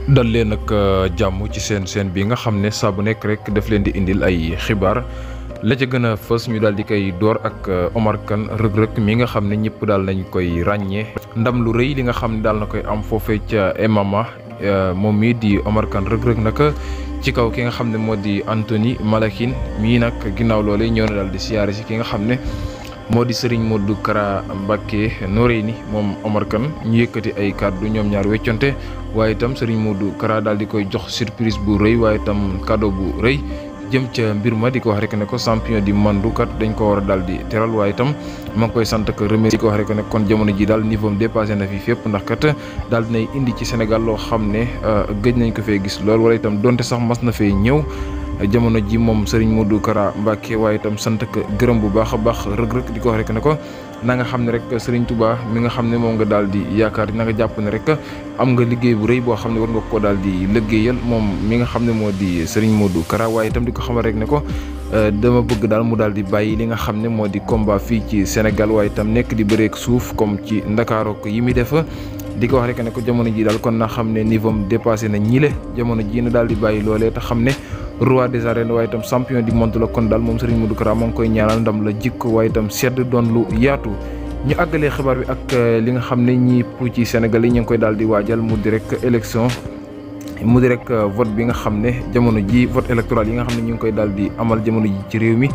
dal leen ak jàmm ci seen bi nga xam ne saa bu nekk rek daf leen di indil ay xibaar la ca gën a fës ñu daal di koy door ak Omar Kane rëg-rëg mi nga xam ne ñëpp daal nañ koy ràññee ndam lu rëy li nga xam ne daal na koy am foofee ca MMA moom mii di Omar Kane rëg-rëg nag ci kaw ki nga xam ne moo di Anthony Malakin mii nag ginnaaw loole ñëw na daal di siyaare si ki nga xam ne moo di Serigne Modou Kara Mbacké Noreyni moom Omar Kane ñu yëkkati ay kàddu ñoom ñaar wecconte waaye itam Serigne Modou Kara daal di koy jox surprise bu rëy waaye itam cadeau bu rëy jëm ca mbir ma di ko wax rek ne ko champion du monde kat dañ ko war a daal di teral waaye itam ma ngi koy sant ko remercier di ko wax rek ne kon jamono ji daal niveau am dépassé na fi fépp ndax kat daal dinay indi ci Sénégal loo xam ne gëj nañ ko fee gis lool wala itam donte sax mas na fee ñëw jamono ji moom Serigne Modou Kara Mbacké waaye itam sant ko gërëm bu baax a baax rëg-rëg di ko wax rek ne ko na nga xam ne rek Serigne Touba mi nga xam ne moom nga daal di yaakaar na nga jàpp ne rek am nga liggéey bu rëy boo xam ne war nga koo daal di liggéeyal moom mi nga xam ne moo di Serigne Modou Kara waaye itam di ko xamal rek ne ko dama bëgg daal mu daal di bàyyi li nga xam ne moo di combat fii ci Sénégal waaye itam nekk di bëreek suuf comme ci Ndakaaru ko yi muy def di ko wax rek ne ko jamono ji daal kon na xam ne niveau am dépassé na ñile jamono ji na daal di bàyyi loolee te xam ne roi des arènes waaye itam champion du monde la kon daal moom Serigne Modou Kara moo ngi koy ñaanal ndam la jikko waaye itam sedd doon lu yaatu ñu àggalee xibaar bi ak li nga xam ne ñi pour ci Sénégal yi ñu ngi koy daal di waajal mu di rek élection mu di rek vote bi nga xam ne jamono ji vote électoral yi nga xam ne ñu ngi koy daal di amal jamono ji ci réew mi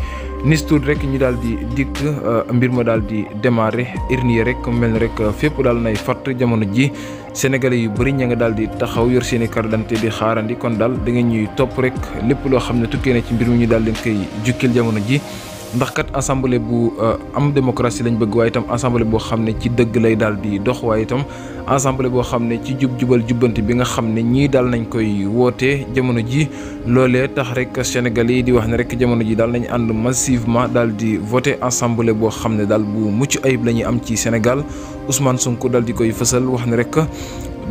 nis tuut rek ñu daal di dikk mbir ma daal di démarrer urne rek mel ni rek fépp daal nay fatt jamono ji sénégalais yu bëri ña nga daal di taxaw yor seen i carte d'identité di xaarandi kon daal da ngeen ñuy topp rek lépp loo xam ne tukkee na ci mbir mi ñu daal leen koy jukkil jamono ji ndax kat assemblée bu am démocratie lañ bëgg waaye itam assemblée boo xam ne ci dëgg lay daal di dox waaye itam assemblée boo xam ne ci jubal jubbanti bi nga xam ne ñii daal nañ koy wootee jamono ji loolee tax rek Sénégalais yi di wax ne rek jamono ji daal nañ ànd massivement daal di voté assemblée boo xam ne daal bu mucc ayib la ñuy am ci Sénégal Ousmane Sonko daal di koy fësal wax ne rek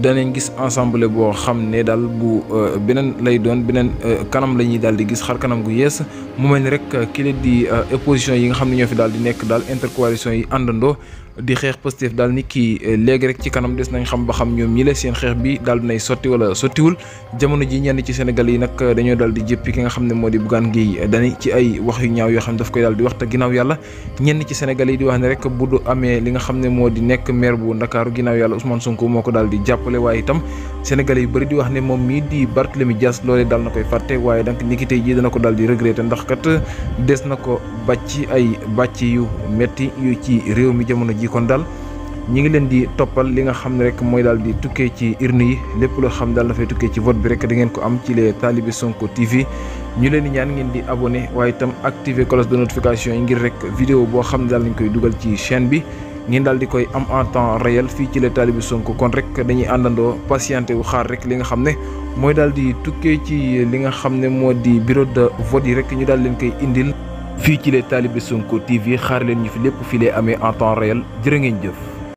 danañ gis assemblée boo xam ne daal bu beneen lay doon beneen kanam la ñuy daal di gis xar kanam gu yees mu mel ni rek kii di opposition yi nga xam ne ñoo fi daal di nekk daal intercoalition yi àndandoo di xeex Pastef daal ni kii léegi rek ci kanam des nañ xam ba xam ñoom ñi la seen xeex bi daal dinay sotti wala sottiwul jamono ji ñenn ci Sénégal yi nag dañoo daal di jëppi ki nga xam ne moo di Bougane Gueye Dany ci ay wax yu ñaaw yoo xam ne daf koy daal di wax te ginnaaw yàlla ñenn ci Sénégal yi di wax ne rek bu du amee li nga xam ne moo di nekk maire bu Ndakaaru ginnaaw yàlla Ousmane Sonko moo ko daal di jàppale waaye itam Sénégalais yu bëri di wax ne moom mii di Barthélémy Dias loolee daal na koy fàtte waaye donc ni ki tey jii dana ko daal di regretter ndax kat des na ko bàcc ay bàcc yu metti yu ci réew mi jamono ji kon daal ñi ngi leen di toppal li nga xam ne rek mooy daal di tukkee ci urne yi lépp loo xam daal dafay tukkee ci vote bi rek da ngeen ko am ci les Talibé Sonko TV ñu leen di ñaan ngeen di abonné waaye itam activer cloche de notification yi ngir rek vidéo boo xam ne daal nañ koy dugal ci chaîne bi ngeen daal di koy am en temps réel fii ci les Talibé Sonko kon rek dañuy àndandoo patienté wu xaar rek li nga xam ne mooy daal di tukkee ci li nga xam ne moo di bureau de vote yi rek ñu daal leen koy indil fii ci les Talibé Sonko TV xaar leen ñu fi lépp fii lay amee en temps réel jërë ngeen jëf